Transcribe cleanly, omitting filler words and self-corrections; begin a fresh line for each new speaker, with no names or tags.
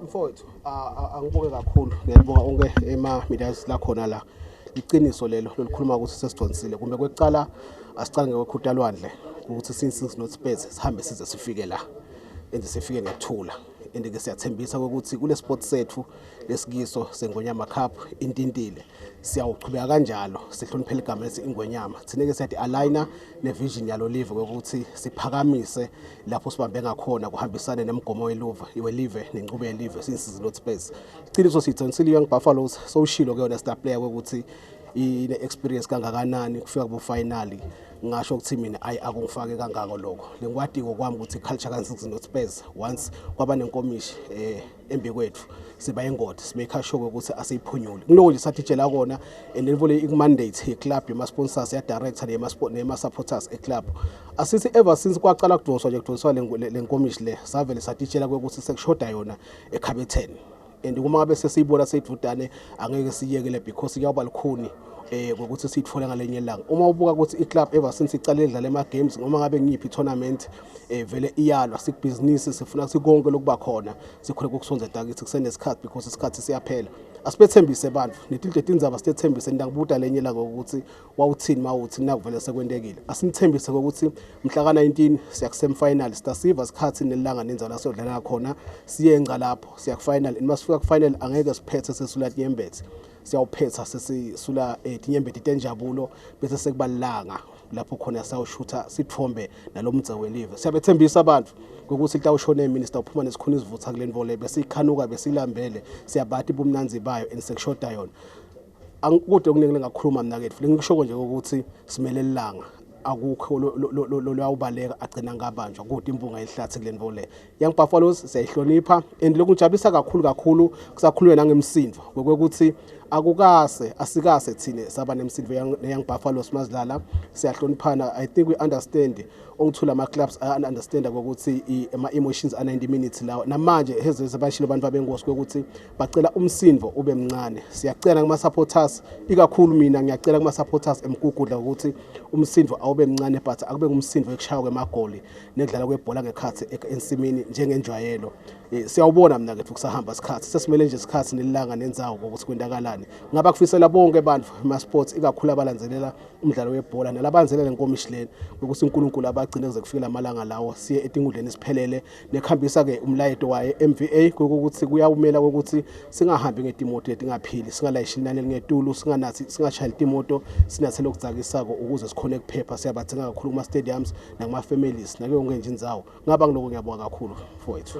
Mfowethu, angibonge kakhulu, ngiyabonga onke ema-medias lakhona la. Iqiniso lelo lolukhuluma ukuthi sesigconsile kumbe kwekucala asicale ngekwekhuta lwandle ukuthi since not space sihambe size sifike la and sifike ngekuthula, and ke siyathembisa ukuthi kule sport sethu lesikiso seNgonyama Cup intintile siyawuchubeka kanjalo, sihloniphele igama lesi Ingwenyama. Thina-ke siyathi aligna nevision yalo live ukuthi siphakamise lapho sibambe ngakhona, kuhambisane nemigomo weluve welive nenqubo yelive since not space. Iqiniso siyigcinisile Young Buffaloes, sowushilo ke yona star player ukuthi ine experience kangakanani kufika kubo final. Ngasho ukuthi mina ayi, akungifake kangako lokho. Lengikwatiko kwami ukuthi culture kan not space, once kwaba nenkomishi embi kwethu siba ingodi, simake sure ukuthi asiyiphunyuli. Kuloko nje sathitshela kona and then vole iku-mandate ye-club, yema-sponsors, ya-director, nema-supporters e-club. Asithi ever since kwacala kudonswa nje, kudonswa le nkomishi le, savele satitshela ukuthi sekushoda yona ekhabetheni, and uma ngabe sesiyibona seyidvudane angeke siyekele because kuyawuba lukhuni ngokuthi siyithole ngalenye ilanga. Uma ubuka ukuthi i-club ever since icale idlala ema games, noma ngabe ngiyiphi tournament, vele iyalwa. Sikubhizinisi, sifuna sikonke lokuba khona, sikhona ukusonza kithi kusenesikhathi because isikhathi siyaphela. Asibethembise abantu netinto etindzaba, sithembise ngiyakubuta lenye ilanga ukuthi wawuthini mawuthi nakuvele sekwentekile. Asinithembise ukuthi mhla ka-19 siya ku-semi-final, sitasiva isikhathi nelanga nendzawo la siyodlala khona, siyenca lapho siya ku-final, and masifika ku-final angeke siphethe sesula tinyembetsi, siyawuphetha sesisula tinyembeti tenjabulo, bese sekubalanga lapho khona siyawushutha sithombe nalomdze welive. Siyabethembisa abantu ukuthi litawushona emini sitawuphuma nesikhuni isivutha kule nto le besiyikhanuka, besilambele. Siyabati bumnanzi bayo and sekushoda yona. Angikude okuningi lengakhuluma mina kethu, lengikusho nje ukuthi simele ilanga, akukho lo luyawubaleka agcina ngabanjwa kude impunga yehlathi kule nto le. Young Buffaloes siyayihlonipha, and lokujabulisa kakhulu kakhulu kusakhulunywa nangemsindo ngokuthi akukase asikase thine saba nemsindo ne-Young Buffaloes mazidlala, siyahloniphana. I think we understand ongithula ama-clubs understand ukuthi ama-emotions a-90 minutes lawo. Namanje heze bashilo abantu babenkosi ukuthi bacela umsindo ube mncane. Siyacela kuma-supporters, ikakhulu mina ngiyacela kuma-supporters emgugudla ukuthi umsindo awube mncane, but akube ngumsindo ekushaywa kwemagoli nekudlala kwebhola ngekhathi ensimini njengenjwayelo. Siyawubona mina kethu kusahamba isikhathi, sesimele nje isikhathi nelanga nendzawo ukuthi kwentakalani. Ngaba kufisela bonke abantu ema-sports, ikakhulu abalandzelela umdlalo webhola nalabalandzelela lenkomishi leni, ukuthi uNkulunkulu abagcine kuze kufike lamalanga lawo siye etinkundleni siphelele nekuhambisa-ke umlayeto waye MVA ukuthi kuyawumela ukuthi singahambi ngetimoto letingaphili, singalayishi inani elingetulu, singanathi, singashayeli timoto sinathe lokudzakisako ukuze sikhone kuphepha. Siyabadzinga kakhulu kuma-stadiums nakuma-families nakuyo yonke nje indzawo. Ngaba ngiloko, ngiyabonga kakhulu mfowethu.